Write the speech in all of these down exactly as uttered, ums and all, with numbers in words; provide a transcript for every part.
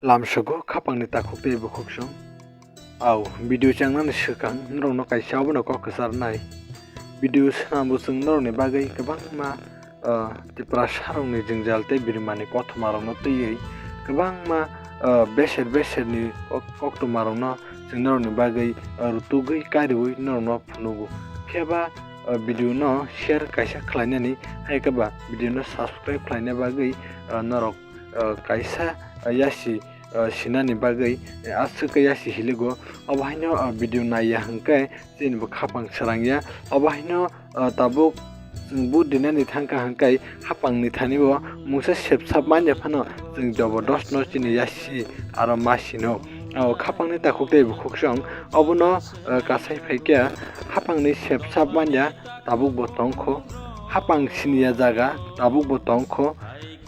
Lamsogo khapangni takhuk tei bukhuksong. Au, video changnani swkang norokno kaisa obono kok kwcharnai. Video swnambo chwng norokni bagwi kwbangma, ah, Tiprasarokni jwngjal tei birimani kothoma rokno twiwi kwbangma, ah, beser beserni kok-, koktwma rokno chwng norokni bagwi, ah, rutugwi kariwi norokno phunugo. Phiya ba, ah, video no share kaisa khlainani, hai khe ba video no subscribe khlaina bagwi, ah, norok, ah, kaisa, ah, yasi, ah, sinani bagwi, eh, aswk khe yasi hiligo. Obo haino, ah, video naiya hwnkhe chini bo khapang srangya. Obo haino, ah, tabuk chwng vote rinani thangkha hwnkhe hapangni thani bo mungsa sepsap manya phano chwng jobodostno chini yasi aro masino. O khapangni takhuk tei bukhuksong obono, ah, kasai phaikhe hapangni sepsap manya tabuk bo tongkho. Hapang siniya jaga tabuk bo tongkho.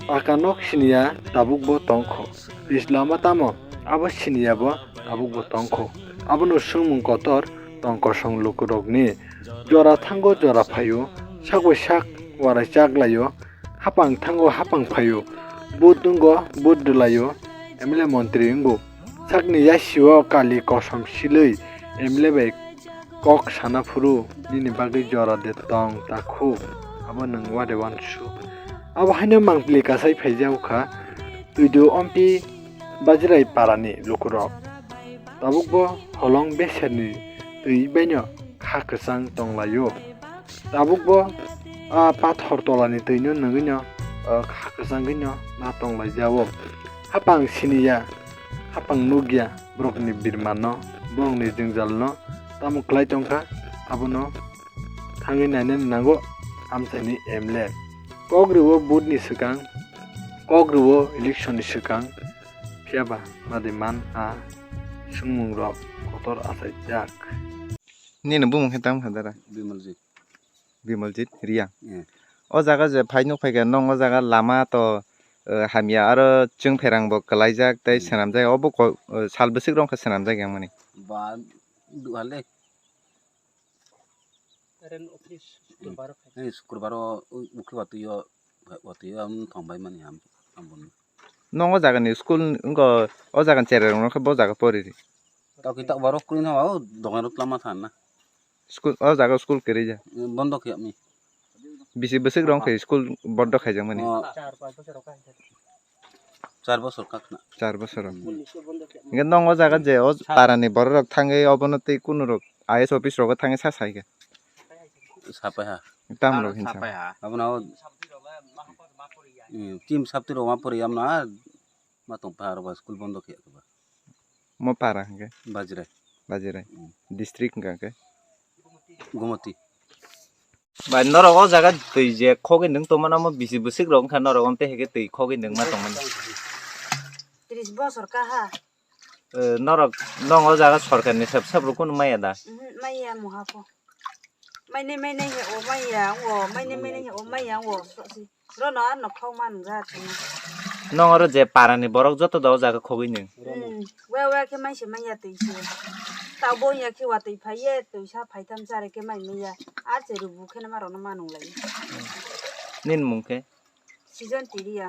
Paka nok siniya tabuk bo tongkho. Pis lama tamo abo siniya bo tabuk bo tongkho. Abono swngmung kotor tong kosong lukurokni. Jora thango jora phaio, sak bai sak warai chak laio, hapang thango hapang phaio, vote wngo vote rwlaio, M L A montri wngo. Sakni yasio kali kosom silwi M L A bai kok sana phuru nini bagwi jora de tong takhuk, abo nwng wade wansuk. Abo haino mangpili kasai phaijak kha, twidu ompi Bajirai parani lukurok. Tabukbo holong beserni twi baino kha kwchang tonglaio. Tabukbo a pathor tolani twino nugwino, ah, kha kwchangwino ma tonglaijao. Hapang siniya, hapang nukya borokni birmano, borokni jwngjalno tamo kwlai tongkha, abono thangwi nainani nango amchaini M L A. Kok rwo vote ni swkang, kok rwo election ni swkang, phiya ba madi man a swngmung rok kotor achaijak. Nini bumung khe tamo kha dara? Bimaljit. Bimaljit Reang. Eh. O jaga je phai nuk phaikha nong o jaga lama to, eh, hamya aro chwng pherang bo kwlaijak tei hmm swnamjak obo ko-, eh, sal bwswk rok wngkha swnamjak yang mani. Ba duhale. Ren office Sukrubaro phai. Ei, Sukrubaro u-, ukhe watwi o, watwi o ang thang bai mani ham, ham boni. Nong o jaga ni school wngko, o jaga ni cherai rok no khe bo jaga pori ri. Tao ki tak baro kri na o, dongai rok lama than na. School, o jaga school kwrwi ja. Bondo khe mi. Bisi bwswk rok khe school bondo khaijak mani. O. Char bosor kha khna. Char bosor. Hmm. Hwnkhe nong o jaga je o para ni borok rok thangwi obono tei kunu rok I A S office rogo thangwi sa sai khe. Sapai ha. Tamo rok hinsa. Sapai ha. Abono o, hmm, team sapti rok ma pori amna ma tong pa aro ba school bondo khe ba. Mo para hwnkhe? Bajirai. Bajirai. Hmm. District hwnkha khe? Gumoti. Bai norok o jaga twi je khogwi nwng tongmano omo bisi bwswk rok wngkha norok omo tei hai khe twi khogwi nwngma tongmani. Tris bosor kaha. Eh, norok nong o jaga sorkar ni sep sep rok kunu maya da? Mhm, maya muha po. Mainai mainai he o maya o, mainai mainai he o maya o. Rono ar no khok man wngkha chwng. Nong oro je para ni borok joto da o jaga khogwi nwng. Hmm, wa wa khe mai se manya twi se. Tabo ya khe watwi phai ye, twi sa phai tham chare khe mai manya. Ar che rubu khe ma rok no manung lai. Nini mung khe? Season tiri ya.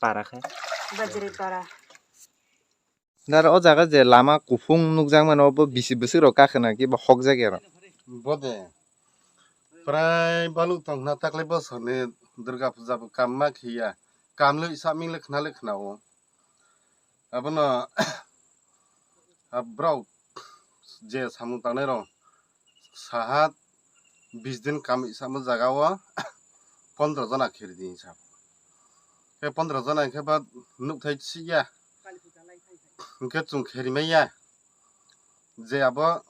Para khe? Bajre para. Dara o jaga je lama kuphung nukjakmani, obo bisi bwswk rok kakhwna khe bo hokjak ya rw? Bode. Prai baluk tongkhna taklai bosor ni Durga puja bo kam ma khiya. Kam lwi saming le khna le khna o. Abono a borok je samung tangnai rok saha bis din kam samo jaga o pondro jona kheri di hinsa. Khe pondro jona hinkhe ba nukthai si ya. Hinkhe chwng kheri mai ya. Je abo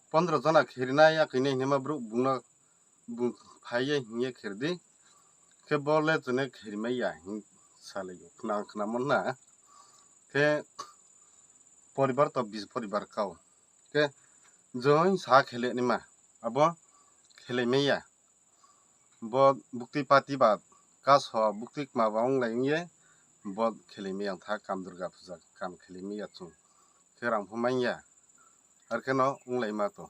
pondro jona kheri nai ya kini hinma borok bungno bung phai ye hinkhe kheri di. Khe bo le chwngno kheri mai ya hin salai o. Khna, khna mon na. Khe poribar to bis poribar kao. Khe join sa khele ni ma. Abo khele mai ya. Bo bukti pati ba kaso bukti kma ba wng lai wng ye bo khele mai yang tha kam Durga puja kam khele mai ya chung. Khe rang phu man ya. Ar khe no wng lai ma to.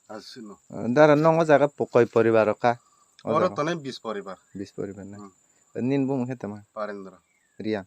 Aswk no. Dara nong o jaga po-, koi poribar rok kha? O oro jaga tonwi bis poribar. Bis poribar na? Hmm. Nini bumung khe tama? Parendra. Reang.